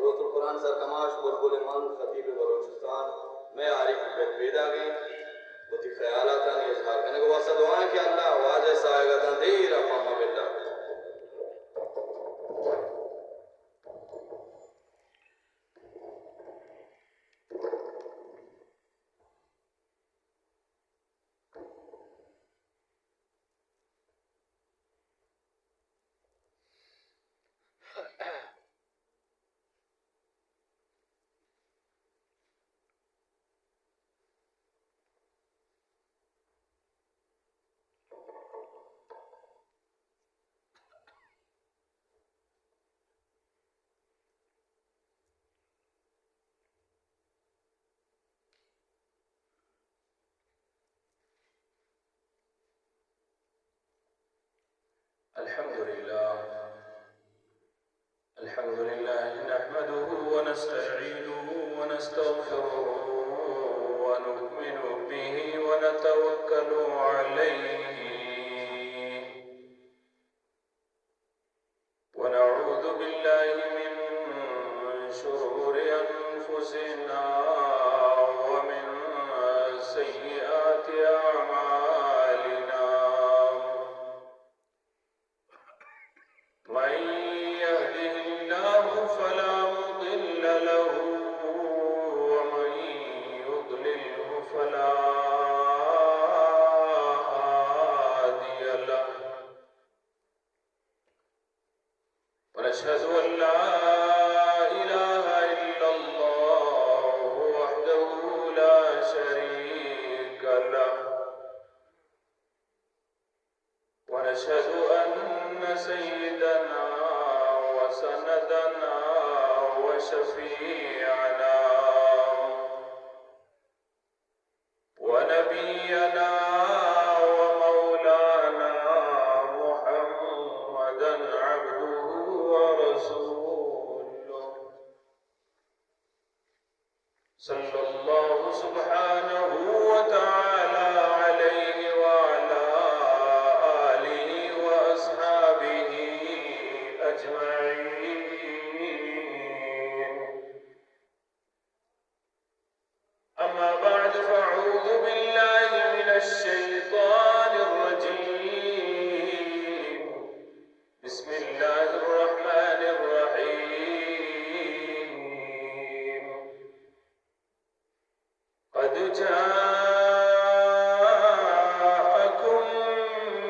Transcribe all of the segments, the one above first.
دوست القرآن سرکماش بلبل من خطیب بلوچستان، مئے عارف بن پیداگیں وتی خیالاتانی اظہار کنگ ءِ واستہ دعا ایں کہ اللہ واجہ ساہگتاں دیر ءَ پہ ما بندات۔ الحمد لله. الحمد لله نحمده ونستعينه ونستغفره ونؤمن به ونتوكل عليه ونعوذ بالله من شرور أنفسنا ومن سيئات أعمالنا. من يهده الله فلا مضل له ومن يضلله فلا هادي له. ونشهد أن لا إله إلا الله وحده لا شريك له. ونشهد أن سيدنا وسندنا وشفيعنا ونبينا ومولانا محمدا عبده ورسوله، صلى الله سبحانه وتعالى عليه وعلى آله وأصحابه أجمعين. أما بعد، فأعوذ بالله من الشيطان الرجيم. بسم الله الرحمن الرحيم. قد جاءكم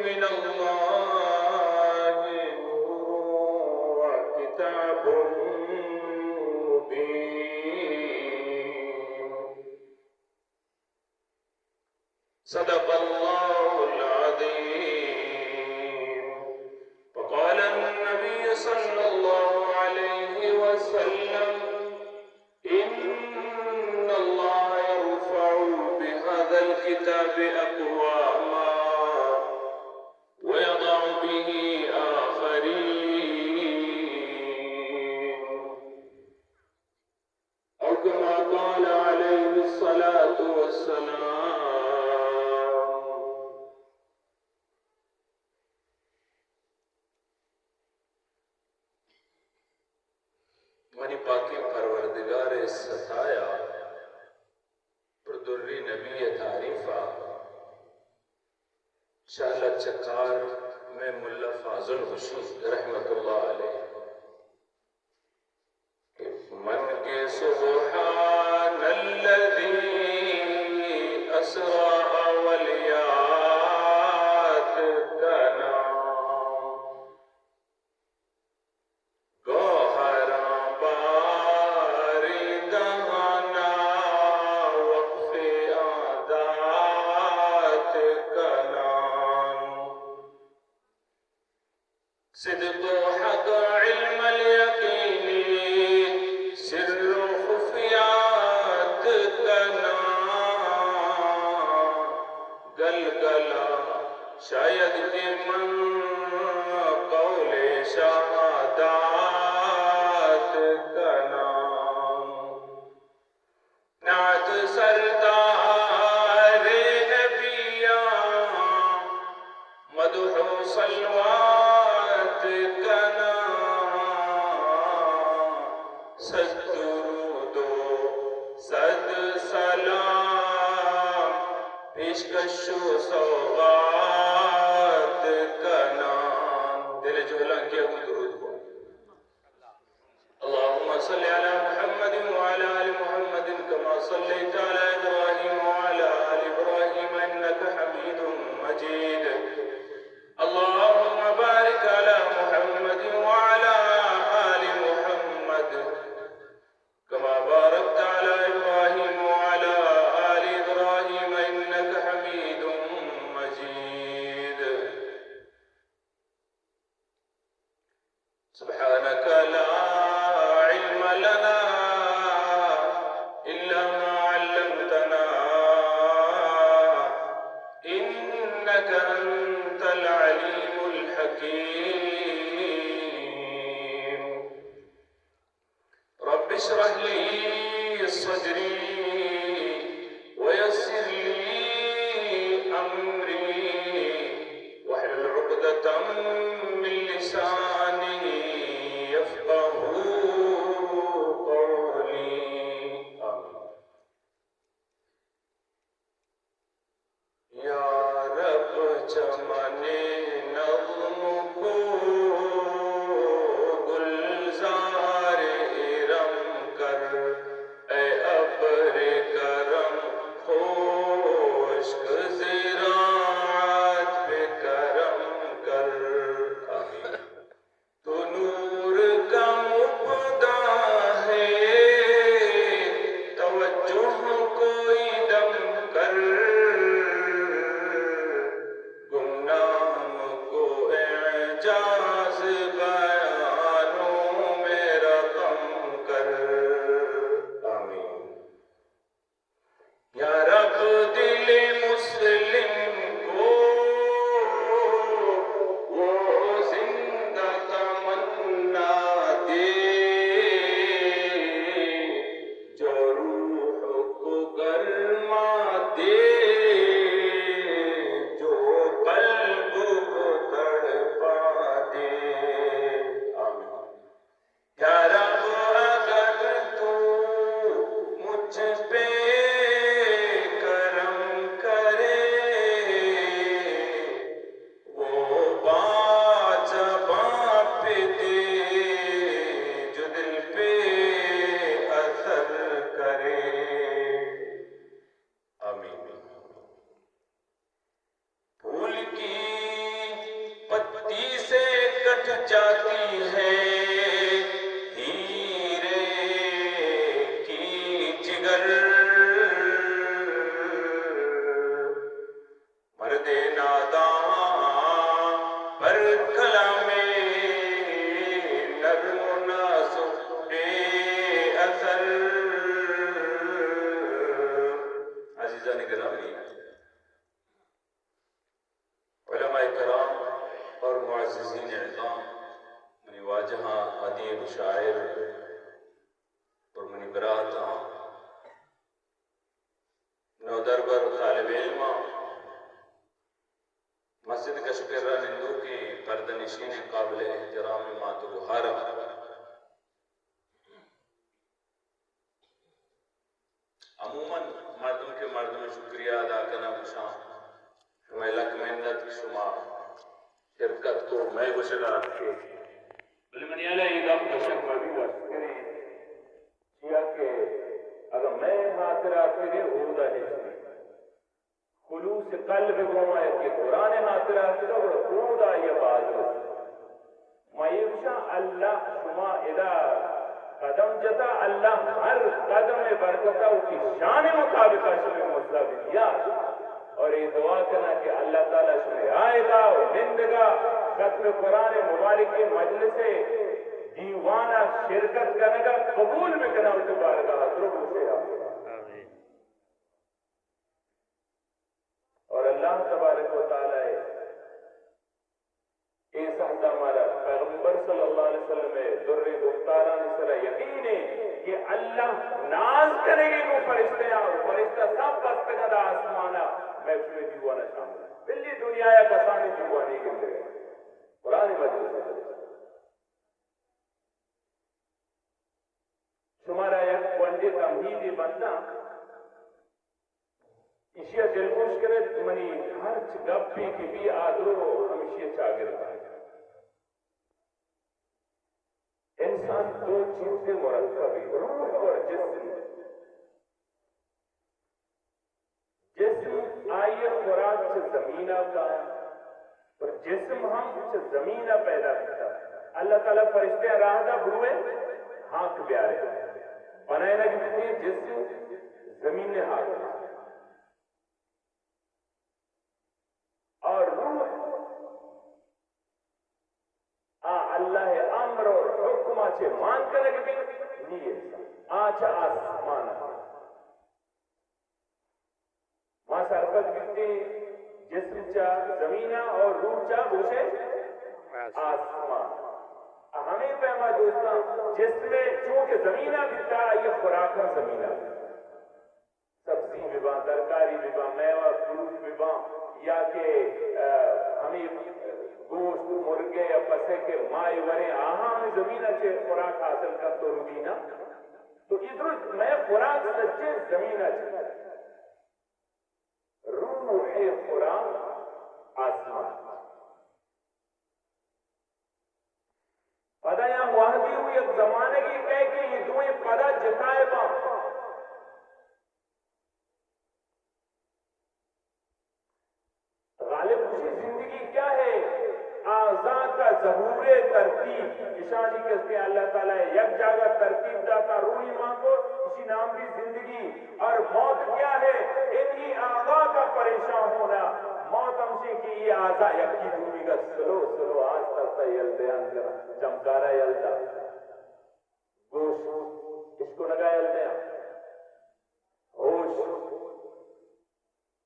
من الله نور وكتاب مبين. صدق الله العظيم. وقال النبي صلى الله عليه وسلم: إن الله يرفع بهذا الكتاب أقواما ويضع به آخرين. أو كما قال عليه الصلاة والسلام. منی پاکیں پروردگار ءِ ستایا، پر دریں نبی ءِ تعریفا، شاہ لچکار مئے ملا فاضل ہوشی رحمت اللہ علیہ. من کہ سبحان الذي أسرى أولیات کناں، گوہراں باریں دہانا وقف عادات کناں. صدق و حق علم الیقینی سر و خفیات کناں. گل گلا شاید کہ من قول شہادات کناں. نعت سردار نبیاں، مدح و صلوات کناں. صد درود و صد سلام، پیشکش و سوغات کنان۔ دل جہلان کہ ابو درود بو۔ اللهم صل على محمد وعلى آل محمد كما صليت على إبراهيم وعلى آل إبراهيم إنك حميد مجيد. اللهم بارك على محمد وعلى آل محمد كما باركت على إبراهيم وعلى آل إبراهيم إنك حميد مجيد. سبحانك لا علم لنا إلا ما علمتنا إنك أنت العليم الحكيم. رب اشرح لي صدري ويسر لي أمري واحلل عقدة من لساني يفقهوا قولي. آمين. یا رب، چمن نظم کو گلزار ارم کر، اے ابر کرم خشک زراعت پہ کرم کر۔ آمین۔ تو نور کا مبداء ہے، توجہ کوئی دم کر، گمنام کو اعجاز بیانوں میں رقم کر۔ آمین۔ یا رب، دل مسلم کو وہ زندہ تمنا دے، جو روح کو گرما دے، جو قلب کو تڑپا دے۔ آمین۔ یا رب، اگر تو مجھ پہ کرم کرے، وہ بات زباں پہ دے، جو دل پہ اثر کرے۔ آمین۔ پھول کی پتی سے کٹ جاتی ہے ہیرے کی جگر، مرد ناداں پر کلام نرم و نازک بے اثر۔ عزیزان گرامی، علماء کرام اور معززین عظام، منی واجہاں، ادیب و شاعر اور منی براتاں، نودربر طالب علماں، مسجد کش و کرا نندوکیں پردہ نشینیں قابل احترام مات و گہاراں۔ عموماً مردم کہ مردم شکریہ ادا کناں، گوشاں شمئے لک منت کہ شما شرکت کو، مئے گوشگ ءَ اتکے۔ بلے منی ہیال ءَ اے گپ گوشگ ما بھی وش کنیں، چیا کہ اگاں مئے ہاترا کرے، اودا ہچ نہ انت۔ خلوص قلب گوما یکے قرآن ءِ ہاترا اتکگ، گڑا اودا آئی ءَ باز رسیت۔ ما اے گوشاں، اللہ شما ادا قدم جتا، اللہ ہر قدم ءِ برکت ءَ وتی شان ءِ مطابق ءَ شمئے مزد ءَ بدیات۔ اور اے دعا کناں کہ اللہ تعالیٰ شمئے آیگ ءَ و نندگ ءَ، ختم قرآن ءِ مبارکیں مجلس ءِ دیوان ءَ شرکت کنگ ءَ قبول بکناں وتی بارگاہ ءَ۔ درو گوشے آمین۔ آمین۔ اور اللہ تبارک و تعالیٰ ءِ اے سہت ءَ مارا پیغمبر صلی اللہ علیہ وسلم ءِ دریں گفتارانی سرا یقین ایں کہ اللہ ناز کنگی گوں فرشتیاں، اور فرشتہ سب بستگ اَنت آسمان ءَ، مئے شمئے دیوان ءَ شامل اَنت۔ بلے دنیا ءَ کسانیں دیوانے گندگ ءَ، قرآن مجلس ءَ۔ شمارا یک گونڈے تمہیدے بنداں، ایشی ءَ دلگوش کن ات، منی ہرچ گپے کہ بی آ درو ہمیشی ءِ چاگرد انت۔ انسان دو چیز سے مرکب ہے، روح اور جسم۔ جسم آئی ءِ خوراک چہ زمین ءَ کایا، پر جسم ہم چہ زمین ءَ پیدا بیتا۔ اللہ تعالی فرشتے ءَ راہ دا، بروئے ہاک بیارے۔ بنائینگ بیتی جسم زمین ءِ ہاک۔ اور روح آ اللہ ءِ امر اور حکم ءَ چہ مان کنگ بی، نی انسان۔ آ چہ آسمان ءَ۔ ما سرپد بیتیں جسم چہ زمین ءَ اور روح چہ گوشے آسمان۔ آسمان۔ ہمے پیما دوستاں، جسم چونکہ زمین ءَ بیتا، آئی خوراک ہم زمین ءَ بیتا۔ سبزی بباں، ترکاری بباں، میوہ فروٹ بباں، یا کہ، آ، ہمے گوشت، مرگے یا پسے کہ مائی وریں، آہاں ہمے زمین ءَ چہ خوراک حاصل کنت و ردیناں۔ تو اے درست مئے خوراک سجیں زمین ءَ چہ۔ روح ءِ خوراک آسمان۔ پدا یا وہدی و یک زمانگے کئے کہ اے دوئیں پدا جتائے باں۔ غالب گوشی زندگی کیا ہے؟ اعضا کا ظہور ترتیب۔ اشانی کستے اللہ تعالی یک جاگہ ترتیب داتا، روحی ماں کو، اسی نام بھی زندگی۔ اور موت کیا ہے؟ انہی اعضا کا پریشان ہونا۔ موت ہمشی کہ یہ اعضا یکی دومی کا سلو سلو آہستہ آہستہ یل دیان کرا، چمکارا یل دا۔ گوش اشکنگا یل دیان۔ ہوش،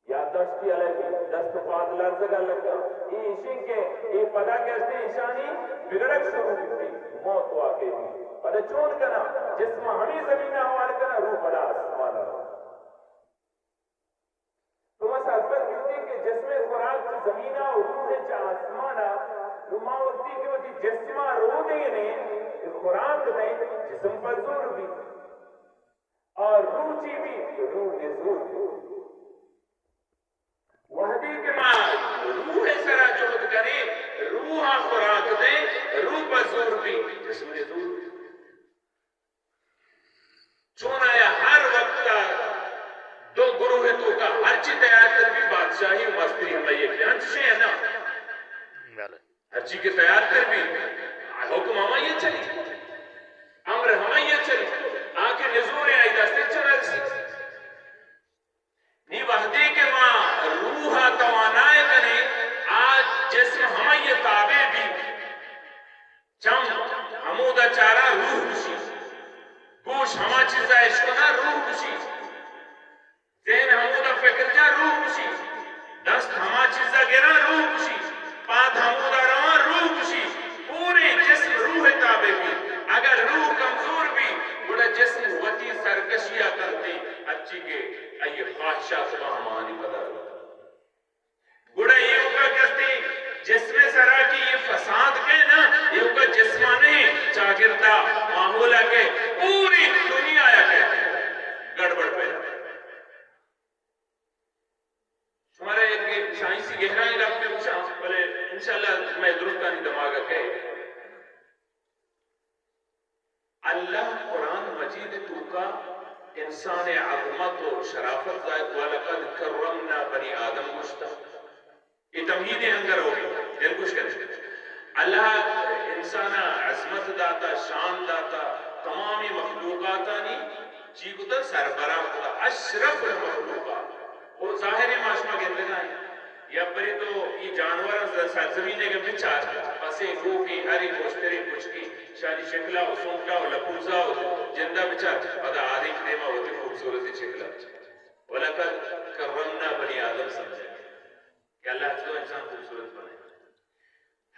یادداشتی علیحدگی، دست و پاد لرزگا لگا۔ اے اشیں کہ اے پدا کہ ہستے اشانی بگڑگ شروع بیتی، موت واقع بی۔ پدا چون کنا؟ جسم ہمیں زمین حوال کنا، روح پدا آسمان۔ تو ما سرپد بیتیں کہ جسم خوراک چہ زمین ءَ و روح چہ آسمان ءَ، نو ما وقتی کہ وتی جسم ءَ رو دیں، خوراک دیں، جسم پر زور بی۔ اور روح چی بی؟ روح نزور بی۔ وہدے کہ ما روح سرا جہد کنیں، روح ءَ خوراک دیں، روح پر زور بی، جسم نزور بی۔ چون آیا ہر وقت دو گروہ توکا ہرچی تیار تر بی، بادشاہی و مستری ہمائی کہ انچشیں یا نا؟ بلے۔ ہرچی کہ تیار تر بی، حکم ہمائی چلی، امر ہمائی چلی، آ کہ نزور آئی دست چرا رسی۔ نی وہدے کہ ما روح ءَ توانائے کنیں، آ جسم ہمائی تابع بی۔ چم ہمودا چارا، روح گوشی۔ گوش ہما چیزا اشکنا، روح گوشی۔ ذہن ہمودا فکر جا، روح گوشی۔ دست ہما چیزا گرا، روح گوشی۔ پاد ہمودا رواں، روح گوشی۔ پورے جسم روح تابع بی۔ اگر روح کمزور بی، گڑا جسم وتی سرکشیا کنتے، ہرچی کہ آئی خواہشات با ہمانی پدا۔ گڑا ایوکا کستے جسم سرا کہ اے فساد کئے نا، ایوکا جسما نہیں، چاگردا، ماحولا کئے، پوری دنیایا کئے گڑبڑ پیدا۔ شمارا یک سائنسی گہرائیں گپے گوشاں، بلے انشاءاللہ مئے درستانی دماغا کئے۔ اللہ قرآن مجید توکا انسان عظمت و شرافت ظاہر، ولقد کرمنا بنی آدم گوشتا۔ اے تمہیدیں انگر ہوگی، دلگوش کرے۔ اللہ انسانا عظمت داتا، شان داتا، تمامی مخلوقاتانی چی کتا؟ سربراہ کتا، اشرف المخلوقات۔ و ظاہر ہے ما شما گندگا ہیں۔ یا پرے تو اے جانوراں ز-، سرزمین ءَ کہ بچار، پسے، گوکیں، ہریں، مشتریں، کچکیں، شانی شکلا و سنٹا و لپوزا و جندا بچار، پدا آدینک دیما وتی خوبصورتی شکلا۔ ولقد کرمنا بنی آدم سمجھا کہ اللہ تو انسان خوبصورت بنائے۔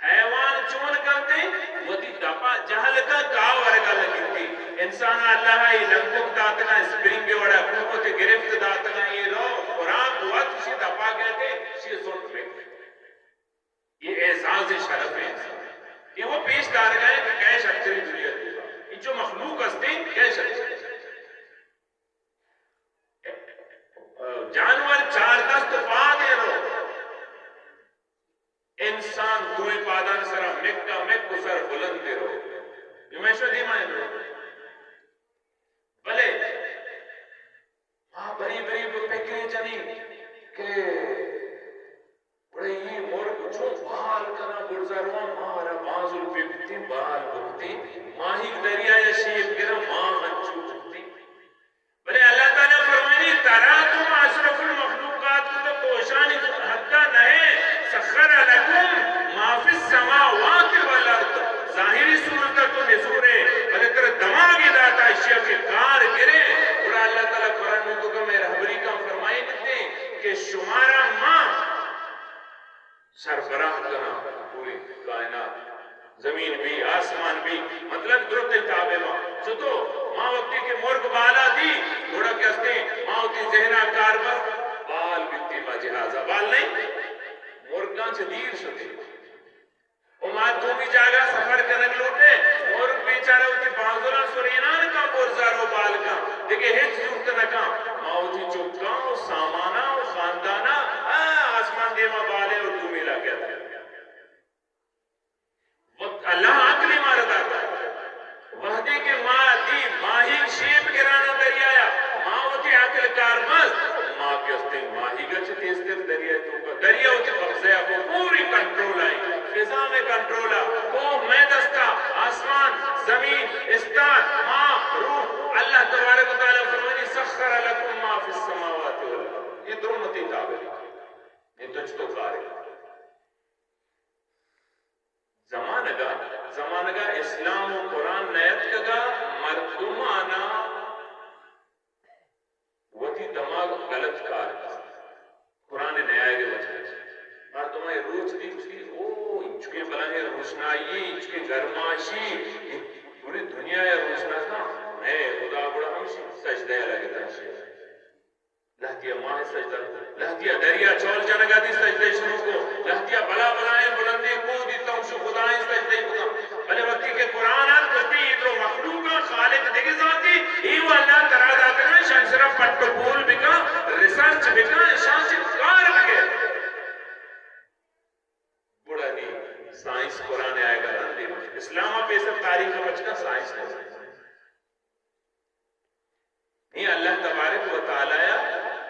حیوان چون کنتے؟ وتی دپا جہل کن، کاہ ورگا لگیتے۔ انسان اللہ ءَ اے لنکک داتگاں، اسپرنگ وڑا، کوکتے گرفت داتگاں، اے رو خوراک وت شی دپا کہتے، شی سنٹ میں۔ اے اعزاز شرف ہے انسان۔ اے وہ پیش دارگا ہے کہ کئے شرتری دنیا دیگا۔ انچو مخلوق ہستے، کئے شرتری۔ ما وقتی کہ مرگ بالا دی، گڑا کہ استیں، ما وتی ذہنا کار بست، بال بیتی ما جہازا، بال نہیں، مرگاں چہ دیر شدیں۔ و ما دومی جاگہ سفر کنگ لوٹیں، مرگ بیچارہ وتی بانزلاں سرینان کن، برزا رو بال کن، دگہ ہچ زورت نہ کن۔ ما وتی چکاں و ساماناں و خانداناں، آ، آسمان دیما بالے و دومی لاگیا۔ وقت اللہ عقلی مارا داتا۔ وہدے کہ ما دی ماہیگ شیپ گرانا دریایا، ما وتی عقل کار مست، ما کہ استیں ماہیگا چہ تیزتر دریائے توکا۔ دریا وتی قبضہ کو، پوری کنٹرول آئی، فضا میں کنٹرول آ، کوہ میں دستا، آسمان، زمین، استار، ما، روح۔ اللہ تبارک و تعالی فرمانی: سخر لکم ما فی السماوات والارض۔ یہ درو متی تابع۔ یہ تچ تو کارے۔ زمانگا، زمانگا اسلام و قرآن نیتکگا، مردمانا وتی دماغ غلط کار کنت۔ قرآن نیائگ وجہ۔ مردماں روچ دی گوشتی، او، انچکیں بلاہیں روشنائی، انچکیں گرماشی، پوری دنیا روشناس کن۔ اے خدا گڑا ہمشی سجدہ لگتا شی۔ لہتیا ماہ سجدہ کو، لہتیا دریا چول جنگا دی سجدہ شروع کو، لہتیا بلا بلائیں بلندیں کوہ دی تمشو خدائیں سجدہ کو۔ بلے وقتی کہ قرآن آت، گوشتی، یہ درو مخلوقاں، خالق دگہ ذاتی، ای و اللہ ترا داتگاں، شان صرف پٹ و پول بکن، ریسرچ بکن، شان سے کار بکن۔ گڑا نی سائنس قرآن آئے گا رندے مجھے۔ اسلام پیسر تاریخ بچکا سائنس نہیں۔ نی اللہ تبارک و تعالی ء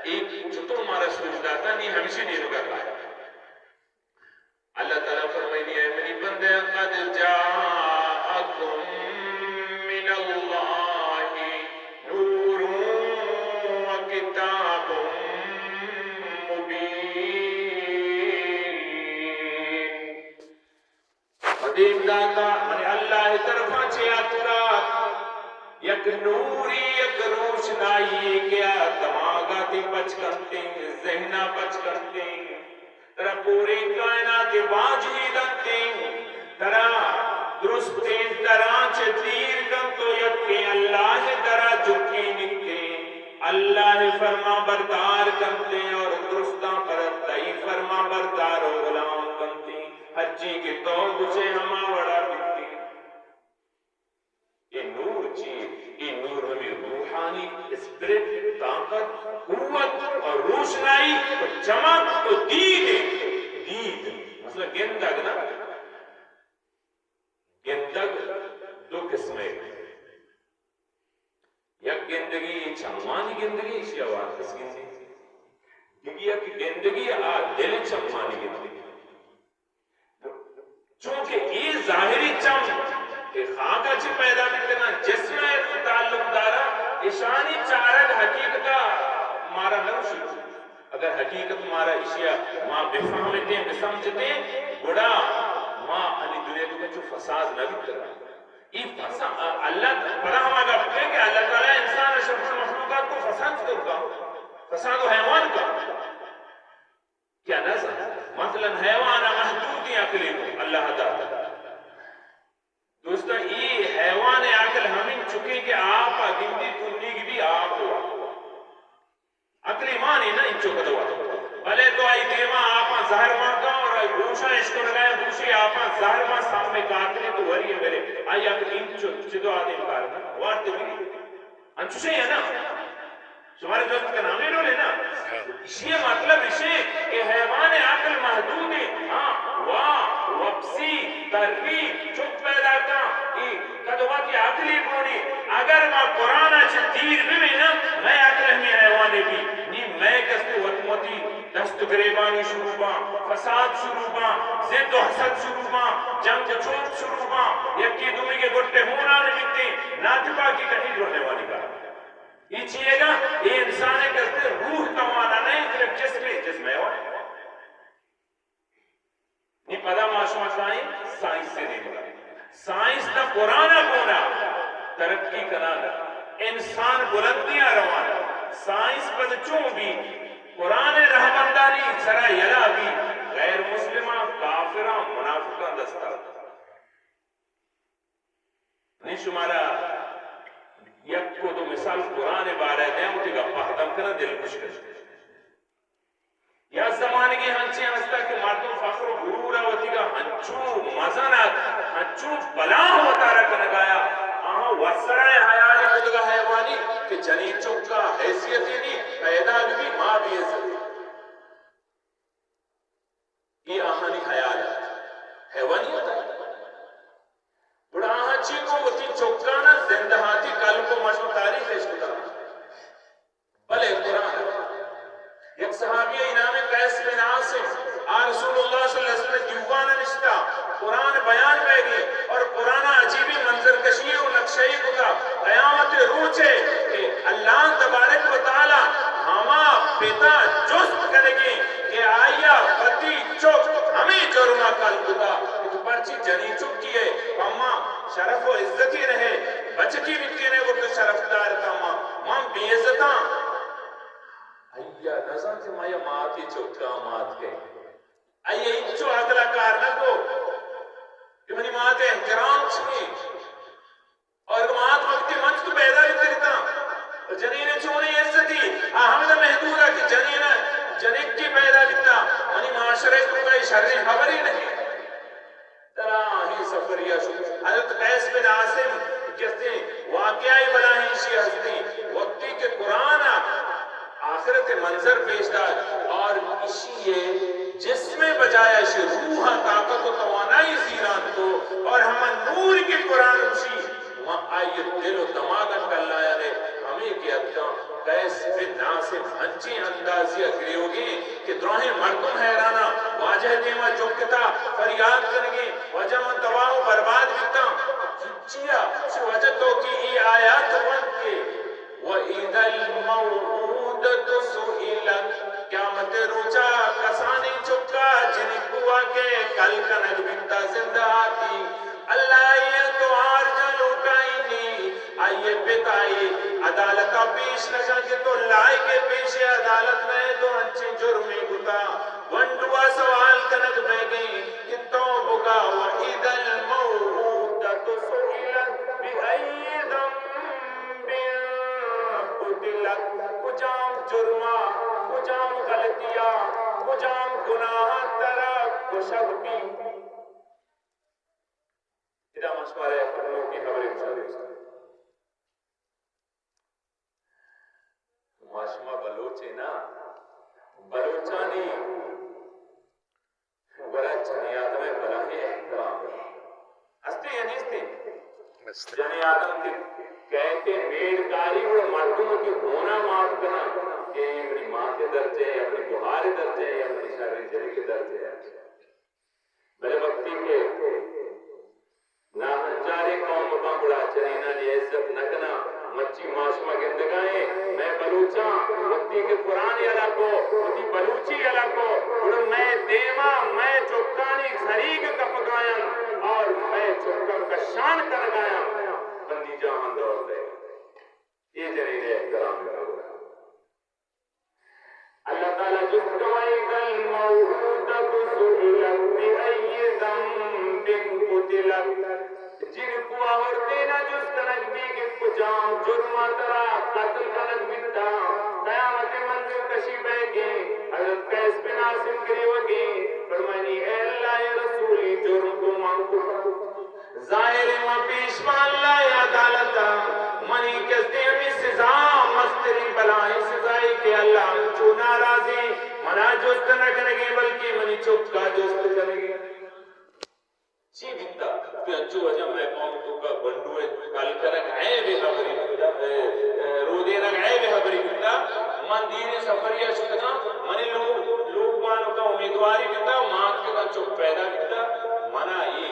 اے چتو مارا سوج داتا، نی ہمشی نیمگا کائے۔ اللہ تعالی فرمائنی، اے منی بندے، قد جاءکم من اللہ نور و کتاب مبین۔ پدیم داتا منی اللہ ء طرفا چہ اتکا یک نوری، یک روشنائی کہ آ دماغا تی پچ کنتیں، ذہنا پچ کنتیں، ترا پوریں کائنات واجہی دنتیں، ترا درستیں ترا چہ دیر کنت و یکیں اللہ ء درا جکی نکتیں، اللہ ء فرما بردار کنتیں اور درستاں پر تئی فرما بردار و غلام کنتیں۔ ہرچی کہ تو گوشے ہما وڑا بیتی۔ اے نور چی؟ اے نور ہمیں روحانی اسپرٹ، طاقت، قوت اور روشنائی اور چمک اور دید ہے۔ دید، مثلا گندگ نا، گندگ دو قسم ہے۔ یک گندگی چمانی گندگی، ایشی ء وارتس گندگی۔ دگہ یک گندگی آ دل چمانی گندگی۔ چونکہ اے ظاہری چم کہ خاک ء چہ پیدا بیتگاں، جسم ء تعلق دارا، اشانی چارگ حقیقت ء مارا نہ گوشیت۔ اگر حقیقت مارا ایشی ء ما بفہمتیں، بسمجھتیں، گڑا ما انی دنیا تو چو فساد نہ بیتگاں۔ اے فساد، اللہ پدا ہما گپ کئے کہ اللہ تعالی انسان ء شرف المخلوقات کو فساد تو کا، فساد و حیوان کا۔ کیا نہ زانت؟ مثلاً حیوان ء محدودیں عقلے کو اللہ داتا۔ دوستاں، اے حیوان ء عقل ہمین چکے کہ آپ ء گندی تنیگ بھی آپ ہوا۔ عقل ایمان ہے نا، انچو کدوا۔ بلے تو آئی دیما آپاں زہر مان کا اور آئی گوشاں اشکنگا ہے، گوشی آپاں زہر مان سام میں کاتنے تو وری ہے میرے۔ آئی عقل انچو چدو آدم کار نا، وارت بھی۔ انچوشیں ہے نا؟ شمارے دوست کا نام ہے ڈولے نا؟ اسی مطلب اسے کہ حیوان عقل محدود ہے۔ ہاں، واہ، وپسی، تری، چک پیدا کا، ای کدوا کی عقلی گونی۔ اگر ما قرآن چہ دیر ببیناں، مئے عقل ہمے حیوانے بی۔ نی مئے کستے وت متی دست گریبانی شروع باں، فساد شروع باں، ضد و حسد شروع باں، جنگ چوک شروع باں، یکی دومی کے گٹے ہونان بیتے، ناتپاکی کٹی جوڑنے والی بات۔ یہ چیئے گا، یہ انسان کستے روح توانا نہیں، صرف جسم ہے، جسم ہے۔ نی پدا ما شما کائیں سائنس ء نیمگا۔ سائنس نہ قرآن ء گونا ترقی کنان ء، انسان بلندیاں روان ء۔ سائنس پد چون بی؟ قرآن ء رہبندانی سرا یلا بی، غیر مسلماں، کافراں، منافقاں دستا۔ نی شمارا یک و دو مثال قرآن بارہ دیاں، وتی گپا ختم کناں، دلگوش کناں۔ یا زمانگے ہنچیں ہستا کہ مردم فخر و غرور ء وتیگا ہنچو مزن ات، ہنچو بلاہ وتارا کنگایا، آہاں وسرائے حیال کتگا حیوانی کہ جنین چکا حیثیتے نی، پیدا بی ما بے عزت۔ اے آہانی حیال ات۔ حیوانیت ات۔ گڑا آہاں چی کو وتی چکانا زندہاتی کل کو مشو تاریخ اش کتا۔ بلے قرآن ء یک صحابی ء نام قیس بن عاصم، آ رسول اللہ صلی اللہ علیہ وسلم ء دیوان ء نشتا، قرآن بیان بیگی اور قرآن ء عجیبیں منظر کشی و نقشہ ای کتا۔ قیامت روچ ء کہ اللہ تبارک و تعالی ہما پتا جست کنگی کہ آیا وتی چک ہمیں جرما کل کتا کہ تو پرچی جنی چکی ہے، پما شرف و عزتی رہے، بچکی بکینے گڑا تو شرفدار تا، ما من بے عزتاں۔ آئی ء نزانت کہ ما یا ماتی چکاں مات کئیں۔ آئی ء انچو عقل ء کار نہ کو کہ منی مات ء احترام چی انت۔ اور مات وقتی منت تو پیدا بیتگ اتاں، تو جنین ء چونیں عزتی، آ ہمدا محدود ء کہ جنین ء جنکی پیدا بیتا، منی معاشرہ ء توکا اے شریں خبرے نہیں۔ ترا آہی سفریا شو۔ حضرت قیس بن عاصم کسے واقعہ بلاہیں شی ہستی، وقتی کہ قرآن آخرت منظر پیش داشت اور اشی جسم بجایا شی روح طاقت و توانائی زیران تو اور ہما نور کے قرآن اسی ما آئی دل و دماغ کلایا نے ہمیں کہ اتکاں۔ قیس بن عاصم انچیں اندازے ء گریوگیں کہ دراہیں مردم حیراناں، واجہ ء دیما جکتا فریاد کنگیں، واجہ من تباہ و برباد بیتاں۔ چیا؟ چہ وجہ تو کہ اے آیات ونت کہ وَإِذَا الْمَوْءُودَةُ سُئِلَتْ، قیامت ء روچا کسانیں چکا جنکوا کہ کل کنگ بیتا زندہ آتی، اللہ ء تو آرجا لوٹائینی۔ آئی ء پت آئی عدالت ء پیش نہ کن کہ تو لائق ء پیش عدالت نہ ئے، تو انچیں جرمے کتا۔ گونڈو ء سوال کنگ بیگیں کہ تو بگا وَإِذَا الْمَوْءُودَةُ سُئِلَتْ بِأَيِّ ذَنبٍ قُتِلَتْ، کجام جرما، کجام غلطیا، کجام گناہ ترا کشگ بی؟ ادا ما شمارا یک نوکیں خبرے گوشاں دوستاں۔ ما شما بلوچے نا، بلوچانی گورا جنی آدم ء بلاہیں احترام ہستے یا نیستے؟ است۔ جنی آدم کہ کہتے میڑ کاری گڑا مردم کی ہونا معاف کنا کہ منی ماں کے درجے یا منی گہار درجے یا منی شر جنی کے درجے۔ بلے وقتی کہ ناہنجاریں قوم باں گڑا جنینانی عزت نہ کناں۔ مرچی ما شما گندگا ایں، مئے بلوچاں وقتی کہ قرآن یلا کو، وتی بلوچی یلا کو، گڑا مئے دیما مئے چکانی سریگ کپگایاں اور مئے چکاں کشان کنگایاں۔ بندی جاہاں دور دے۔ اے جنین احترام کرو۔ اللہ تعالی جست کو، وَإِذَا الْمَوْءُودَةُ سُئِلَتْ بِأَيِّ ذَنبٍ قُتِلَتْ۔ جنکو آ ہردینا جست کنگ بیگ کہ کجام جرما ترا قتل کنگ بیتا، قیامت منظر کشی بیگیں۔ حضرت قیس بن عاصم گریوگیں، فرمانی، اے اللہ ء رسول، اے جرم کو من کو۔ ظاہر ء ما پیش با اللہ ء عدالت ء، منی کستے ہمے سزا مستریں بلاہیں سزائے کہ اللہ انچو ناراضیں، منا جست نہ کنگیں بلکیں منی چکا جست کنگیں۔ چی بیتا؟ کہ انچو وجہ مئے قوم توکا گونڈو ء کل کنگ عیب ء ہبری بیتا، اے، اے، رودینگ عیب ء ہبری بیتا۔ من دیریں سفریا شتگاں، منی لوگ، لوگ بانکا امیدواری بیتا، ما اتکگاں چک پیدا بیتا، منا اے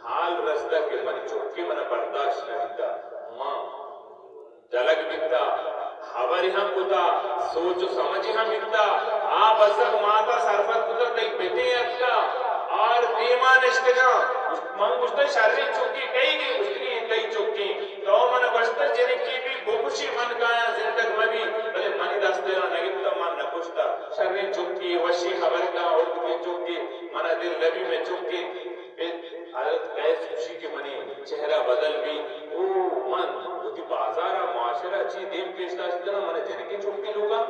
حال رستا کہ منی چکے منا برداشت نہ بیتا۔ ما جلگ بیتا، ہبرے ہم کتا، سوچ و سمجھے ہم بیتا۔ آ بزگ ماتا سرپد کتا، تئی پتے اتکا، آر دیما نشتگاں۔ من گوشتا، شریں چکے کئی گے؟ گوشتی، تئی چکے۔ تو من گوشتا، جنکے بی بکشی من کایاں زندگ مبی، بلے منی دست دلا نگپتا، من نکشتا۔ شریں چکے، وشیں ہبر کاں، اردکیں چکے، منا دل نبی مئے چکے۔ حضرت قیس گوشی کہ منی چہرہ بدل بی، او من وتی بازار ء معاشرہ چی دیم پیش داشت کناں، من جنکیں چکے لوگا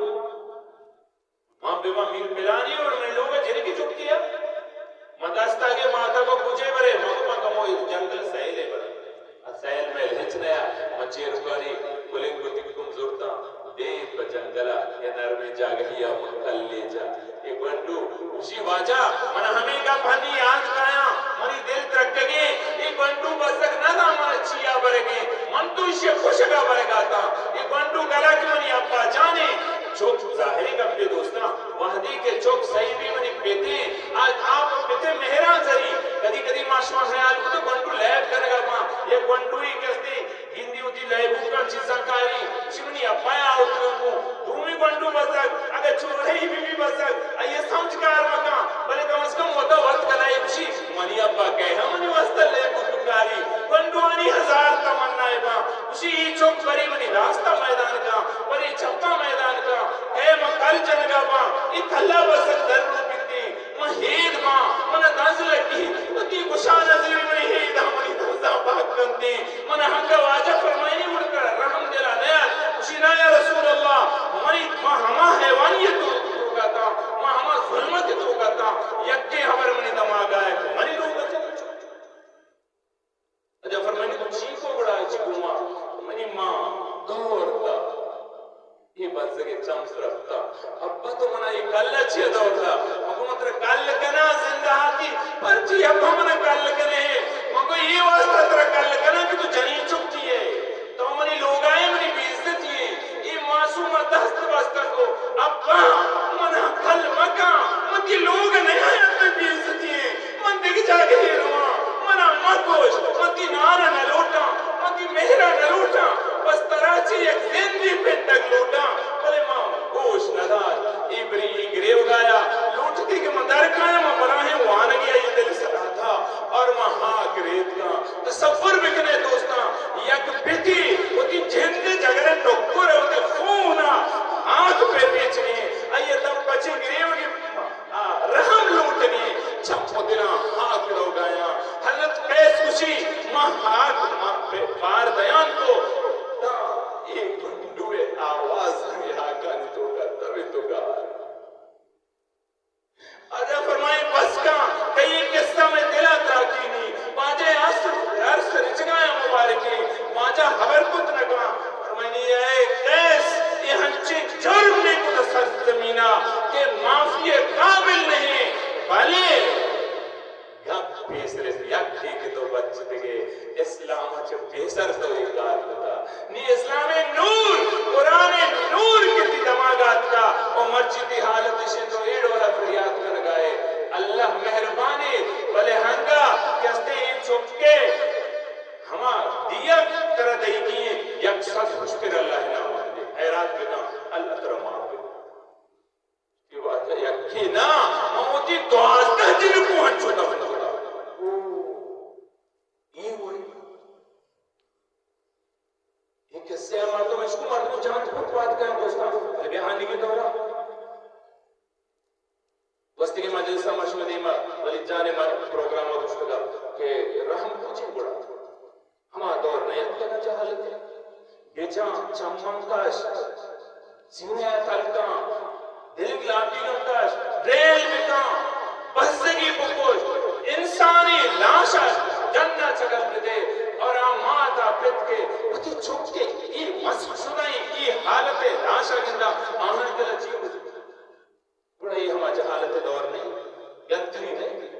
من بہ من میر پلانی اور من لوگ جنکی چکی ہے۔ من دستا کے ماتا کو پوچھے برے، من کو من کمو جنگل سہیلے برے۔ ا سہیل میں ہچ نیا، من چیرکانی کلنگ گوتی کم زورتا، دیم پہ جنگلا یا نرمیں جاگہی یا من کلے جا۔ اے گونڈو گوشی واجہ، من ہمیں کا پھنی یاد کایا، منی دل ترکگے، اے گونڈو بزگ نہ دا من چیا برگے، من تو ایشی کشگا برگا تا۔ اے گونڈو گلا کہ منی ابا جانے، چک ظاہریں گپے دوستاں، وہدے کہ چک سہی بی منی پتیں، آ، آ پہ پتیں مہراں زری۔ کدی کدی ما شما خیال کتو گونڈو لیب کنگا باں، یا گونڈوئی کستے گندی وتی لیبوکاں چیزاں کاری، چی منی ابا آورتگاں گوں۔ دومی گونڈو بزگ، اگہ چورہی بی بی بزگ، آئی سمجھ کار مکاں، بلے کم از کم وتا وت کنائی بشی۔ منی ابا کئے ہم منی واسطہ لیبو تو کاری، گونڈوانی ہزار تمنا ء باں۔ گوشی، اے چک برے منی راستا میدان کاں، برے چپا میدان کاں، کئے من کل جنگا باں، اے کلا بزگ در رو بیتیں، من ہید باں، من دنز لگی، وتی گشان زیر منی ہید ہم منی دنزاں پاک کنتیں۔ من ہنگا واجہ فرمائنی گڑ کرا رحم دلا نیاد۔ گوشی، نا یا رسول اللہ، منی، ما ہما حیوانیت توکا تاں، ما ہما ظلمت توکا تاں، یکے خبر منی دماغ آئے، منی لوگ اچھا۔ اجا فرمائنی تو چی کو گڑا چی گوما، منی ماں دور دا۔ اے بزگے چم سرپتا۔ ابا تو منا اے کل چیا دور دا؟ مگو من ترا کل کنا زندہ آتی، پرچی ابا منا کل کنے؟ مگو اے واسطہ ترا کل کنا کہ تو جنین چکی ہے۔ تو منی لوگائے منی بے عزتی ہے۔ اے معصوم دست بستن کو، ابا منا کل مکا، من تی لوگ نہیں آیا، بے عزتی ہے۔ من دگہ جاگہے رواں، منا مکش، من تی نان ء نہ لوٹاں، من تی مہر ء نہ لوٹاں، بس ترا چہ یک زندی پنڈگ لوٹاں، بلے ما گوش نہ دات۔ اے بری اے گریوگایا لوٹتی کہ من در کایاں، من بلاہیں وانگے آئی دل سرا تھا اور من ہاک ریتکاں۔ تصور بکنے دوستاں، یک پتی وتی جند جگر ٹکر وتی خون ء ہاک پہ پیچنے، آئی دم پچے گریوگے آ، رحم لوٹگی، چپ و دلاں ہاک روگایاں۔ حضرت قیس گوشی، ما ہاک ما پہ بار دیان کو، تا اے گنڈوے آواز ہمیں ہاکانی توکا تبے تو گار۔ آجا فرمائے، بس کن، کئی قصہ میں دلا تاکینی، واجہ عصر، عرص رچگایاں مبارکیں، واجہ خبر کت نکاں۔ فرمانی، اے قیس، اے ہنچیں جرمے کت سرزمینا کہ معافی قابل نہیں، بلے یک پیسر است، یکے کہ تو بچتگے، اسلام چہ پیسر تو اے کار کتا۔ نی اسلام نور، قرآن نور کہ تی دماغ آتکا، او مرچی تی حالت اشے تو اے ڈولا فریاد کنگائے۔ اللہ مہربانی، بلے ہنگا کہ استے اے چکے ہما دیگ ترا دئیگی ایں، یک سد ہشتر اللہ نام دے، حیرات بکن، اللہ ترا معاف بکن۔ کہ واجہ یکے نا، من وتی دوازدہ جنکو ہنچو دفن کتا۔ اے وڑی۔ اے قصہ ء مردم اشکو مردم جان پت پات کن دوستان، بلے بیا ہانی کے دورا۔ گوستگیں مجلس ء ما شمئے دیم ء ولید جان ء مر-، پروگرام ء گوشتگ ء کہ رحم بوجیں گڑا ہما دور نہ اتکگ ء جہالت ء۔ بجاں چماں کش، سینہ ء تلکاں، دلگ لاٹیگاں کش، ڈریل بکاں، بزگی بکش، انسانی لاش ء ڈن ء چگل بدے اور آ مات ء پت کہ وتی چک ء اے وصف شدہ ایں اے حالت ء لاش ء گنداں آہانی دل ء چی گوشت؟ گڑا اے ہما جہالت ء دور نہ انت، گنتری نہ انت۔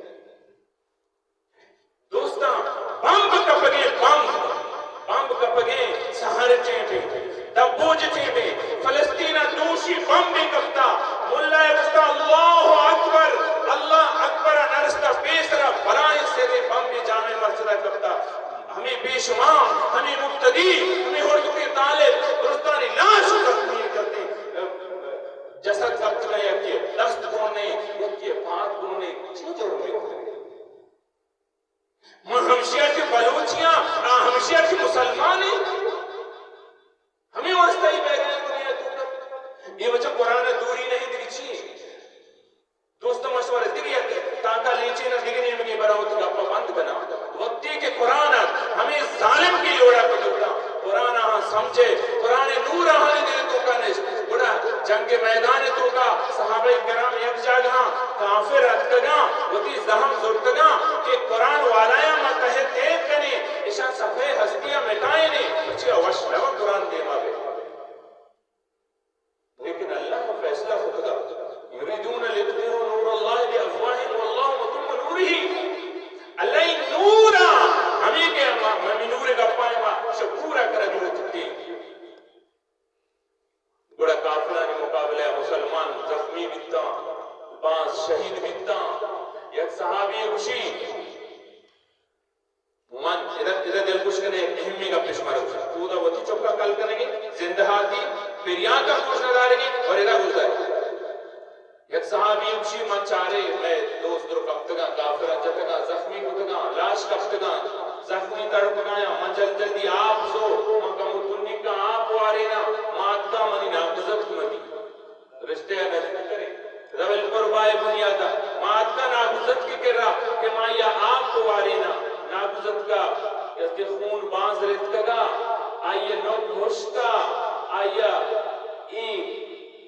دوستاں، بمب کپگیں، بمب، بمب کپگیں، سحر ء ٹیمے، دبوج ء ٹیمے، فلسطین ء دوشی بمبے کپتا، ملا ء گوشتا، اللہ اکبر، اللہ اکبر ء نرستا، پیسرا بلاہیں سرے بمبے جامع مسجد ء کپتا۔ ہمے پیشوا، ہمے مقتدی، ہمے ہردکیں طالب، درستانی لاش زخمی کرتے۔ جسد کپتگا، یکے دست گون نئیں، یکے پاد گون نئیں، چی جرمے کتگ؟ من ہمشیا کہ بلوچیاں، آ ہمشیا کہ مسلمانیں۔ ہمے واسطہ اے بیگاہ دنیا توکا۔ اے وجہ قرآن دوری نئیں، دگہ چی؟ دوستاں، مشورہ دگہ یک تاکا لیچین ء دگہ نیمگے براں وتی گپ ء بند کناں۔ قرآن نور آہانی دل توکا نشت۔ گڑا جنگ میدان توکا صحابہ کرام یک جاگہاں، کافر اتکگاں، وتی زہم زرتگاں کہ قرآن والایاں ما تہ تیب کنیں، اشاں صفحہ ہستی ءَ مٹائینیں، پرچیا وش نہ قرآن دیما بے۔ لیکن اللہ ءَ فیصلہ کتگا، یریدون لیطفئوا نور اللہ بافواہہم واللہ متم نورہ۔ اللہ ءِ نور ءَ، ہمیں کہ ما، ہمیں نور گپائیں ما شہ پورا کرگ لوٹتے۔ گڑا کافرانی مقابلہ ءَ مسلمان زخمی بیتاں، باز شہید بیتاں۔ یک صحابی گوشی، من ادا، ادا دلگوش کنے، اہمی گپے شمارا گوشاں۔ تو ادا وتی چکا کل کنگے، زندہ ہاتی، پریاکا گوش ندارگے اور ادا گوش دارگے۔ یک صحابی گوشی، من چارے مئے دوست درو کپتگاں، کافراں جتگاں، زخمی کتگاں، لاش کپتگاں، زخمی تڑپگایاں، من جلد جلدی آپ زور، من کمو تنیگاں آپ واریناں، ما اتکاں منی ناکوزتک مہ بی۔ رشتہ ءَ نزدیک کریں۔ ذوی القربیٰ ءِ بنیادا ما اتکاں ناکوزتک ءِ کرا کہ ما آئی ءَ آپ واریناں۔ ناکوزتک ءَ کہ خون باز رتکگا، آئی ءِ نک ہشکا، آئی ءَ اے،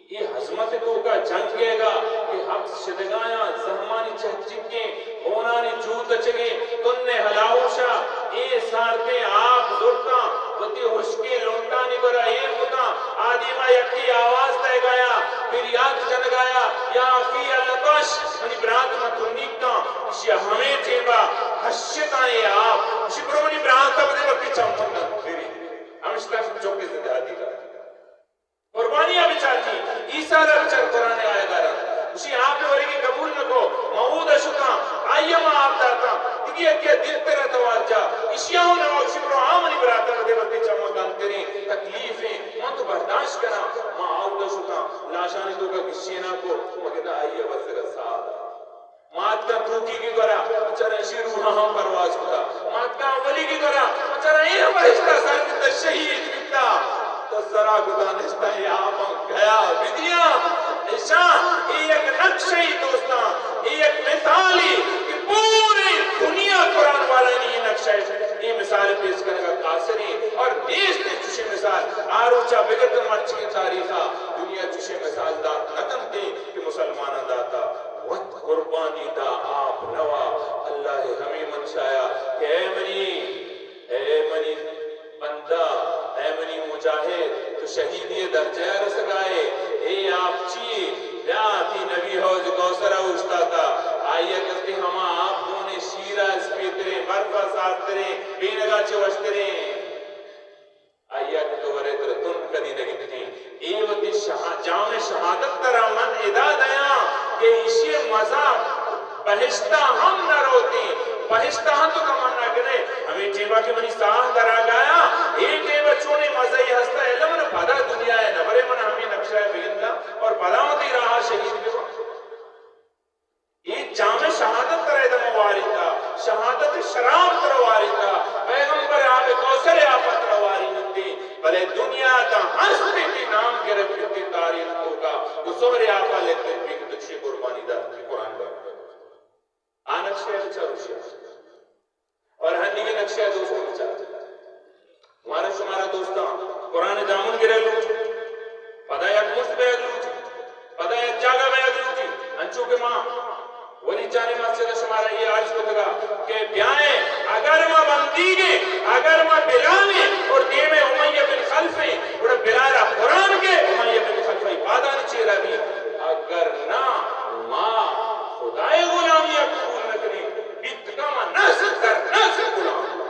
اے ہزمت ءِ توکا جنگ ئیگا کہ ہپت شدگایاں زہمانی چہچکیں ہونانی جو تچگیں تن ءِ ہلاہوشا اے سارتیں آپ زرتاں، وتی ہشکیں لنٹانی گورا ایر کتاں۔ آ دیما یکے آواز دئیگایا، پریات جنگایا، یا اخی العطش، منی برات من تنیگتاں۔ ایشی ءَ ہمے ٹیما کشتاں اے آپ۔ ایشی برو منی برات ءَ بدے، بلکہ چم پندن بری۔ ہمشتاں چکے زندہ دیگا۔ قربانی ءَ بچار جی، ایسار ءَ بچار قرآن ءِ آیت ءَ را۔ گوشی آپ ءِ ورگی قبول نہ کو، ما اودا شتاں، آئی ءَ ما آپ داتاں، دگہ یکے ءَ دلتر ءَ توار جا، ایشی ءَ ہوں نوا گوشی برو آ منی برات ءَ بدے، بلکہ چماں گنتریں تکلیفیں، من تو برداشت کناں، ما اودا شتاں، لاشانی توکا گشیناں کو، مگدا آئی ءَ بزگ ءَ ساہ دات۔ ما اتکاں توکیگی گورا، بچار ایشی روحاں ہم پرواز کتا۔ ما اتکاں اولیگی گورا، بچار اے ہم بہشتا سر بیتا، شہید بیتا۔ تو سرا کتا نشتا، اے آپاں گیا بدیاں۔ ایشاں اے یک نقشے دوستاں، اے یک مثالے کہ پورے دنیا قرآن والانی اے نقشہ، اے مثال پیش کنگا قاصریں اور نیست چشیں مثال۔ آ روچا بگر تو مرچی تاریخا دنیا چشیں مثال دات نہ کنتے کہ مسلماناں داتا۔ وت قربانی دا آپ نوا۔ اللہ ءِ ہمے منشایا کہ اے منی، اے منی بندہ، اے منی مجاہد، تو شہیدی ءِ درجہ ءَ رسگائے۔ اے آپ چی؟ بیا تئی نبی حوض کوثر ءَ اوشتاتا۔ آئی ءَ گشتی ہما آپ گون ایں، شیر ءَ اسپیتریں، برف ءَ سارتریں، بینگ ءَ چہ وشتریں۔ آئی ءَ کہ تو ورے ترا تن کدی نہ گپتیں۔ اے وتی شہا-، جام شہادت ترا من ادا دیاں کہ ایشی ءِ مزہ بہشتا ہم نہ روتیں۔ بہشتا ہم تو تمنا کنے، ہمے ٹیما کہ منی ساہ درا گایا، اے ٹیما چونیں مزہ ای ہستا، الا من پدا دنیا ءَ نہ برے، من ہمے نقشہ ءَ بگنداں اور پدا من تئی راہ ءَ شہید بباں۔ اے جام شہادت ترا ادا ما واریتا، شہادت شراب ترا واریتا، پیغمبر آب کوثر ءِ آپ ءَ ترا وارینتے، بلے دنیا ءَ تاں ہست تئی نام گرگ بیتے تاریخ توکا، گوں سہر ءِ آپ ءَ لکھت بیت، تو چی قربانی دات کہ قرآن بات۔ آ نقشہ ءَ بچار ہوشیار۔ اور ہنیگہ نقشہ ءَ دوستاں بچار۔ مارا شمارا دوستاں قرآن ءِ دامن گرگ لوٹی، پدا یک مشت بیگ لوٹی، پدا یک جاگہ بیگ لوٹی۔ انچو کہ ما ولی جانے مسجد ءَ شمارا اے عرض کتگا کہ بیائیں، اگر ما بندیگیں، اگر ما بلالیں اور دیم ءَ امیہ بن خلف ایں، گڑا بلال ءَ قرآن کہ امیہ بن خلف ءِ پادانی چیرا بی، اگر نہ ما خدائے غلامی ءَ قبول نہ کنیں، بیت کما نسل در نسل غلام۔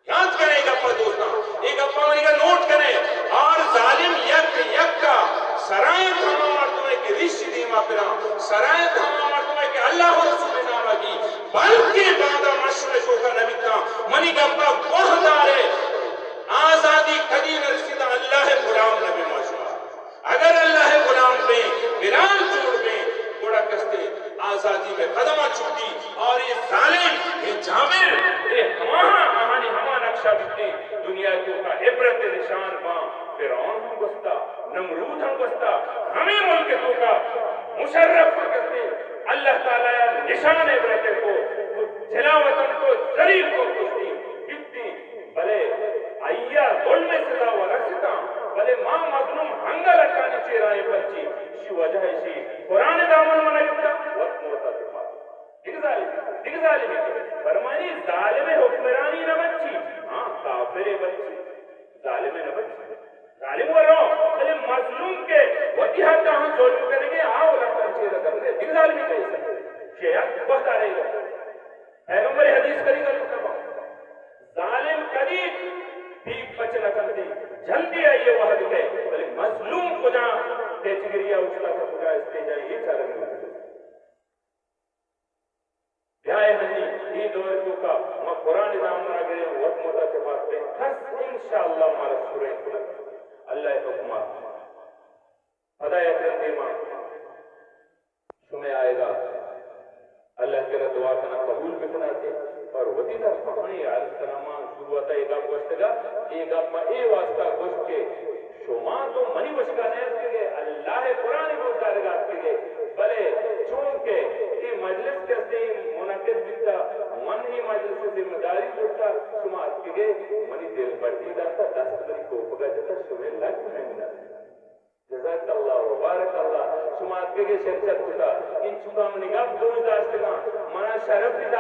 یاد کنے اے گپا دوستاں، اے گپا منیگا نوٹ کنے۔ اور ظالم یک یک ءَ سرائیں ہما مردمے کہ ریشی دیما پراں، سرائیں ہما مردمے کہ اللہ و رسول ناما گی، بلکہ باندا مشرق توکا نبیتاں۔ منی گپا گوہ دارے، آزادی کدی نرسیتا، اللہ غلام نبی ما شما۔ اگر اللہ ءِ غلام بیں، بلال جوڑ بیں، گڑا کستے آزادی مئے قدماں چکتی۔ اور اے ظالم، اے جابر، اے ہماہاں، آہانی ہما نقشہ بیتیں، دنیا ءِ توکا عبرت ءِ نشان باں۔ فرعون ہم گوستا، نمرود ہم گوستا، ہمے ملک ءِ توکا مشرف ہم کستے اللہ تعالی ءَ نشان عبرت ءِ کو، جلاوطن کو، ذلیل کو، کشتی، بیتیں۔ بلے آئی ءَ ظلم ءِ سزا و رستاں، گرائیں پرچی، اشی وجہ اشی قرآن دامن منا گپتا، وت موتا چہ پاد۔ دگہ ظالم، دگہ ظالمی کہ فرمانی ظالم حکمرانی نہ بچی، ہاں، کافر بچی، ظالم نہ بچی۔ ظالم وہ رو، بلے مظلوم کے وتی حق ہاں ظلم کرنے کے، آ وہ لٹن چیز کرنے، دگہ ظالمی کہ ایسا۔ شیعہ بہت آ رہے گا۔ پیغمبر حدیث کری گل کبا۔ ظالم کدی پیک پچ نہ کنتے، جلدی آئیے وہد کے، بلے مظلوم کجا کیٹیگری آ اٹھتا تھا، کجا اسٹیج آئی، یہ چارہ نہیں ہوتا۔ بیائے ہنی، یہ دور کو کا، ما قرآن دامن اگرے وقت موتا کے بات پہ، کس انشاءاللہ مارا سورہ کنا۔ اللہ حکمہ۔ پدا یک رندے ما شمئے آیگا اللہ کرا دعا کناں قبول بکناتے۔ اور وتی طرفا ہمے عرض کناں، ما شروعاتا اے گپ گوشتگا، اے گپ ما اے واسطہ گوشت کہ شما تو منی بشکا نہ اتکگے، اللہ قرآن گوش دارگا اتکگے، بلے چونکہ اے مجلس کسے منعقد بیتا، من اے مجلس ذمہ داری زرتا، شما اتکگے، منی دل بڈی داتا، دست منی کوپگا جتا، شمئے لک منت۔ جزاک اللہ و بارک اللہ، شما اتکگے شرکت کتا، انچکا منی گپ گوش داشتگاں، منا شرف